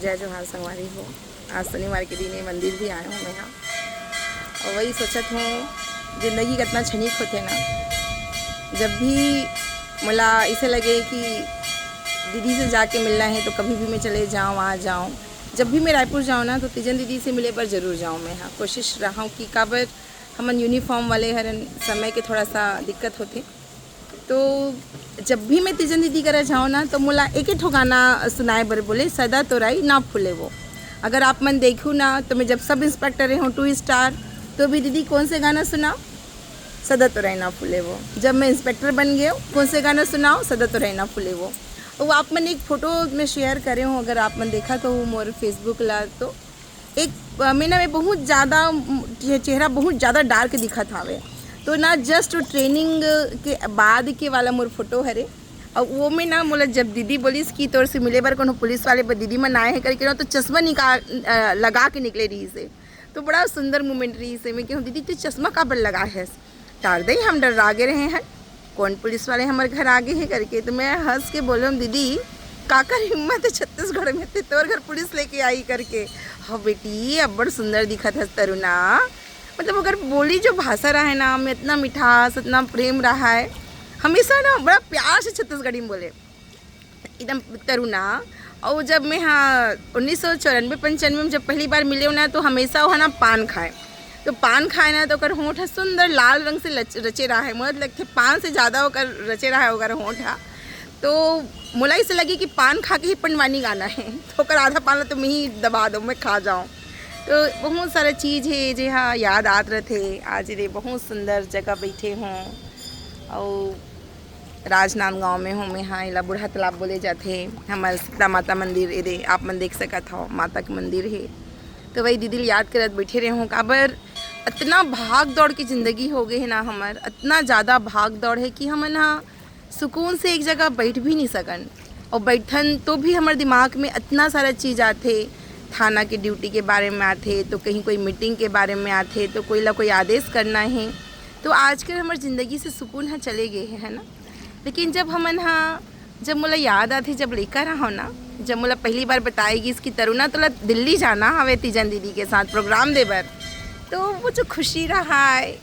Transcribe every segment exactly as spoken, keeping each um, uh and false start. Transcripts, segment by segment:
जय जोहार संगवारी हो। आज शनिवार के दिन ये मंदिर भी आए हूँ मैं यहाँ, और वही सोचत हूँ, जिंदगी कितना क्षणिक होते ना। जब भी मोला इसे लगे कि दीदी से जाके मिलना है, तो कभी भी मैं चले जाऊँ, आ जाऊँ, जब भी मैं रायपुर जाऊँ ना, तो तीजन दीदी से मिले बर जरूर जाऊँ मैं। हाँ, कोशिश रहा हूँ कि काबर हमन यूनिफॉर्म वाले हरन, समय के थोड़ा सा दिक्कत होते। तो जब भी मैं तीजन दीदी करा जाऊँ ना, तो मोला एक ही ठो गाना सुनाए बर बोले, सदा तोराई ना फूले वो। अगर आप मन देखू ना, तो मैं जब सब इंस्पेक्टर रहे हूँ टू स्टार, तो भी दीदी कौन से गाना सुनाओ, सदा तोराई ना फूले वो। जब मैं इंस्पेक्टर बन गए हूँ, कौन से गाना सुनाओ, सदा तोराई ना फूले वो। वो आप मन एक फोटो में शेयर करे हूँ, अगर आप मन देखा तो मोर फेसबुक ला, तो एक अ, मैं ना, मैं बहुत ज़्यादा म, ये चेहरा बहुत ज़्यादा डार्क दिखत हावे। तो ना, जस्ट ट्रेनिंग के बाद के वाला मोर फोटो हरे। और वो में ना, मोला जब दीदी बोलिस कि तोर से मिले बर कोनो पुलिस वाले बर दीदी मन आए हैं करके ना, तो चश्मा निकाल अ, लगा के निकले रही से। तो बड़ा सुंदर मोमेंट रही से। मैं कहूँ, दीदी, तू चश्मा काबर लगा है? टार दे, हम डर्रा गे रहे हैं, कौन पुलिस वाले हमर घर आ गे हे करके। तो मैं हंस के बोलूँ, दीदी, काकर हिम्मत है छत्तीसगढ़ में ते तोर घर पुलिस लेके आई करके। हाँ बेटी, अब्बड़ सुंदर दिखत हस तरुणा। मतलब, ओकर बोली जो भाषा रहा है ना, में इतना मिठास, इतना प्रेम रहा है। हमेशा ना बड़ा प्यार से छत्तीसगढ़ी में बोले, एकदम तरुणा। और जब मैं, हाँ, उन्नीस सौ चौरानवे पंचानवे में जब पहली बार मिले ना, तो हमेशा वो है ना पान खाए। तो पान खाए ना, तो ओकर होंठ ह सुंदर लाल रंग से लच-, रचे रहा है। मोला लगथे पान से ज़्यादा ओकर रचे रहा है ओकर होंठ ह। तो मोला इसे लगे कि पान खा के ही पंडवानी गाना है, तो ओकर आधा पान ला तो मैं ही दबा दूँ, मैं खा जाऊँ। तो बहुत सारा चीज़ है जे हा याद आत रथे। आज रे बहुत सुंदर जगह बैठे हों, और राजनांदगांव में हों मैं, हाँ, एला बूढ़ा तालाब बोले जाथे। हमर सीता माता मंदिर एदे आप मन देख सकत हव, माता के मंदिर हे। तो वही दीदी ल याद करत बैठे रहे हों, काबर अतना भाग दौड़ के जिंदगी हो गए है ना हमर, अतना ज़्यादा भाग दौड़ है कि हमन हा सुकून से एक जगह बैठ भी नहीं सकन। और बैठन तो भी हमर दिमाग में अतना सारा चीज़ आथे, थाना के ड्यूटी के बारे में आथे, तो कहीं कोई मीटिंग के बारे में आथे, तो कोई ला कोई आदेश करना है। तो आजकल हमर जिंदगी से सुकून ह चले गए है, है ना। लेकिन जब हमन हा, जब मोला याद आथे, जब लइका रहा ना, जब मोला पहली बार बताए गिस कि तरुणा, तोला दिल्ली जाना हवे तीजन दीदी के साथ प्रोग्राम दे बर, तो वो जो खुशी रहा है,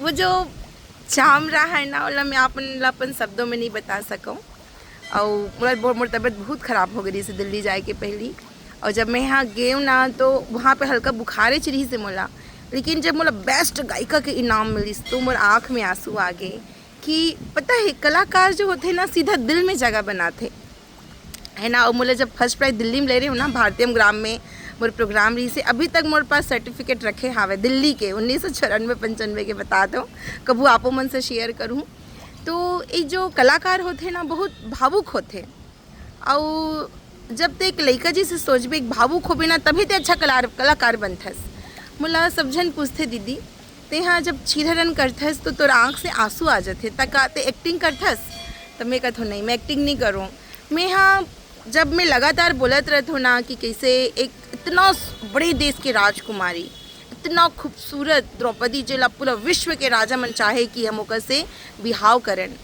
वो जो चाम रहा है ना, ओला मैं अपन, ला अपन शब्दों में नहीं बता सकूँ। और मोला, मोर, मोर तबीयत बहुत खराब हो गई से दिल्ली जाए के पहली। और जब मैं यहाँ गए ना, तो वहाँ पे हल्का बुखारे च रही से मोला, लेकिन जब मोला बेस्ट गायिका के इनाम मिलिस, तो मोर आँख में आंसू आ गए। कि पता है, कलाकार जो होथे ना, सीधा दिल में जगह बनाथे, है ना। और मोला जब फर्स्ट प्राइज दिल्ली में ले रहे हो ना, भारतीयम ग्राम में मोर प्रोग्राम रही से, अभी तक मोर पास सर्टिफिकेट रखे हावे दिल्ली के उन्नीस सौ चौरानवे पंचानवे के, बता दो, कभू आपो मन से शेयर करूँ। तो ये जो कलाकार होथे ना, बहुत भावुक होथे। अउ जब ते एक लइका जैसे सोचबे, एक भावुक होबे ना, तभी ते अच्छा कलार-, कलाकार बनथस। मोला सब झन पूछथे, "दीदी, तेहा जब चीरहरण करथस तो तोर आँख से आंसू आ जाथे, त का ते एक्टिंग करथस?" त मैं कथों, "नहीं, मैं एक्टिंग नहीं करूँ।" मैं हाँ, जब मैं लगातार बोलत रहथों ना कि कैसे एक इतना स-, बड़े देश के राजकुमारी, इतना खूबसूरत द्रौपदी, जेला पूरा विश्व के राजा मन चाहे कि हम ओकर से बिहाव करन,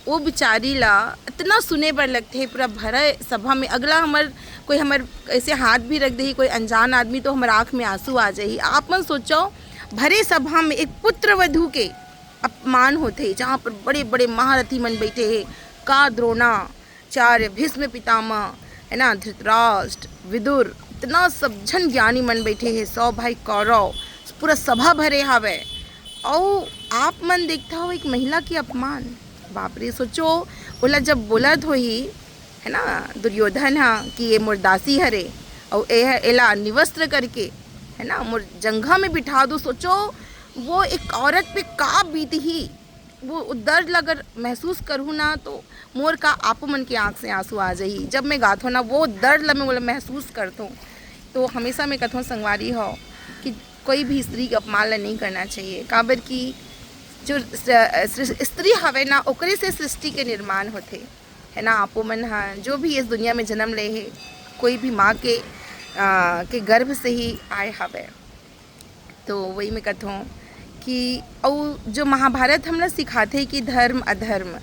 वो बिचारी ला इतना सुने बर लगथे, पूरा भरे सभा में। अगला हमर, कोई हमर ऐसे हाथ भी रख देही, कोई अनजान आदमी, तो हमर आँख में आंसू आ जाही। आप मन सोचो, भरे सभा में एक पुत्र वधू के अपमान होथे, जहाँ पर बड़े-बड़े महारथी मन बैठे हे, का द्रोणाचार्य, भीष्म पितामह, है ना, धृतराष्ट्र, विदुर, इतना सब झन ज्ञानी मन बैठे हे, सौ भाई कौरव, पूरा सभा भरे हावय। अउ आप मन देखता हो एक महिला के अपमान, बाप रे, सोचो, ओला जब बोलत होही, है ना, दुर्योधन हा कि ये मोर दासी हरे, अउ ए ह-, एला निवस्त्र करके, है ना, मोर जंघा में बिठा दो। सोचो, वो एक औरत पे का बीतही, वो दर्द ला अगर महसूस करहूँ ना, तो मोर का आपो मन के आँख से आंसू आ जाही। जब मैं गाथों ना, वो दर्द ला मैं, वो ला महसूस करथों। तो हमेशा मैं कथों संगवारी हो कि कोई भी स्त्री के अपमान ला नहीं करना चाहिए, काबर कि जो स-, सृ-, स्त्री हवे ना, ओकरे से सृष्टि के निर्माण होथे, है ना। आपो मन हा जो भी इस दुनिया में जन्म ले हे, कोई भी माँ के, आ, के गर्भ से ही आए हवे। तो वही मैं कथों कि अउ जो महाभारत हमला सिखाथे कि धर्म अधर्म,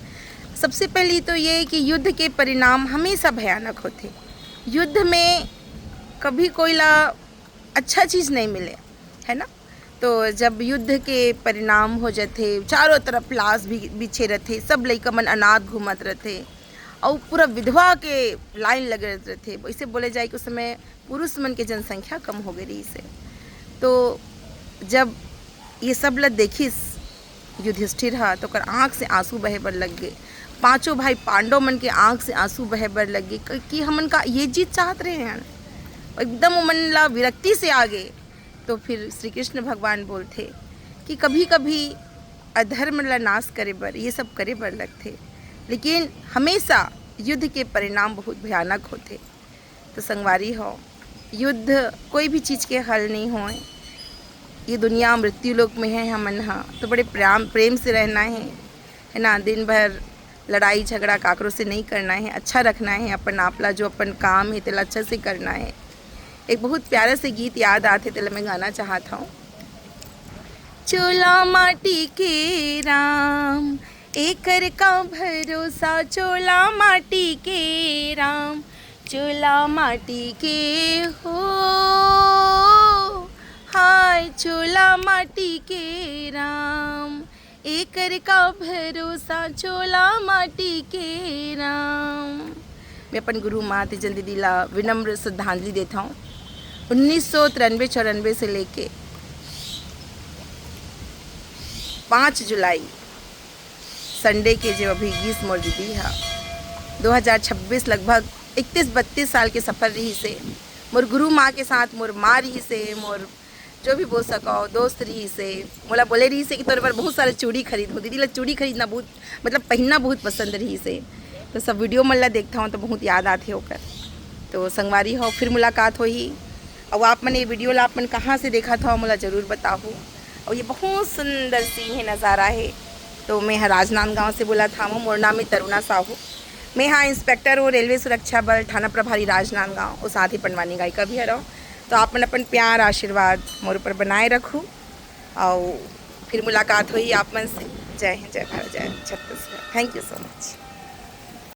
सबसे पहली तो ये कि युद्ध के परिणाम हमेशा भयानक होथे। युद्ध में कभी कोई ला अच्छा चीज़ नहीं मिले, है ना? तो जब युद्ध के परिणाम हो जाथे, चारों तरफ लाश भी बिछे रथे, सब लइका मन अनाथ घूमत रथे, अउ पूरा विधवा के लाइन लगे रथे। वैसे बोले जाए कि उस समय पुरुष मन के जनसंख्या कम हो गई रहिस हे। तो जब ये सब ल देखिस युधिष्ठिर ह, तो ओकर आँख से आंसू बहे बर लग गे। पांचों भाई पांडव मन के आँख से आंसू बहे बर लग गे कि, कि हमन का ये जीत चाहत रहे हैं, एकदम ओमन ला विरक्ति से आ गे। तो फिर श्री कृष्ण भगवान बोलथे कि कभी कभी अधर्म ला नाश करे बर ये सब करे बर लगथे, लेकिन हमेशा युद्ध के परिणाम बहुत भयानक होथे। तो संगवारी हो, युद्ध कोई भी चीज़ के हल नहीं होए। ये दुनिया मृत्यु लोक में है हमन ह, तो बड़े प्रेम प्रेम से रहना है, है ना? दिन भर लड़ाई झगड़ा काकरो से नहीं करना है, अच्छा रखना है अपन आप ला, जो अपन काम है तेला अच्छा से करना है। एक बहुत प्यारा से गीत याद आथे, तेला मैं गाना चाहत हूँ। चोला माटी के राम, एकर का भरोसा, चोला माटी के राम, चोला माटी के हो, हाय चोला माटी के राम, एकर का भरोसा, चोला माटी के राम। मैं अपन गुरु माँ तीजन दीदी ला विनम्र श्रद्धांजलि देता हूँ। उन्नीस सौ तिरानवे चौरानवे से लेके पाँच जुलाई संडे के जो अभी गीस मोर दीदी हा, दो हज़ार छब्बीस लगभग इकतीस बत्तीस साल के सफर रहिस हे। मोर गुरु माँ के साथ मोर माँ रहिस हे, मोर जो भी बोल सको दोस्त रहिस हे। मोला बोले रहिस हे कि तोरे बर बहुत सारे चूड़ी खरीदहूँ। दीदी ला चूड़ी खरीदना बहुत, मतलब पहनना बहुत पसंद रहिस हे। तो सब वीडियो मन ला देखता हूँ तो बहुत याद आथे ओकर। तो संगवारी हो, फिर मुलाकात होही। अउ आप मन ये वीडियो ला आप मन कहाँ से देखत हव, मोला जरूर बताहू। अउ ये बहुत सुंदर सीन हे, नज़ारा हे। तो मैं ह राजनांदगांव से बोलत हवं, मोर नाम हे तरुणा साहू। मैं ह इंस्पेक्टर हूँ रेलवे सुरक्षा बल थाना प्रभारी राजनांदगांव, और साथ ही पंडवानी गायिका भी हरव। तो आप मन अपन प्यार आशीर्वाद मोर ऊपर बनाए रखू, और फिर मुलाकात होही आप मन से। जय हिंद, जय भारत, जय Chhattisgarh. Thank you so much।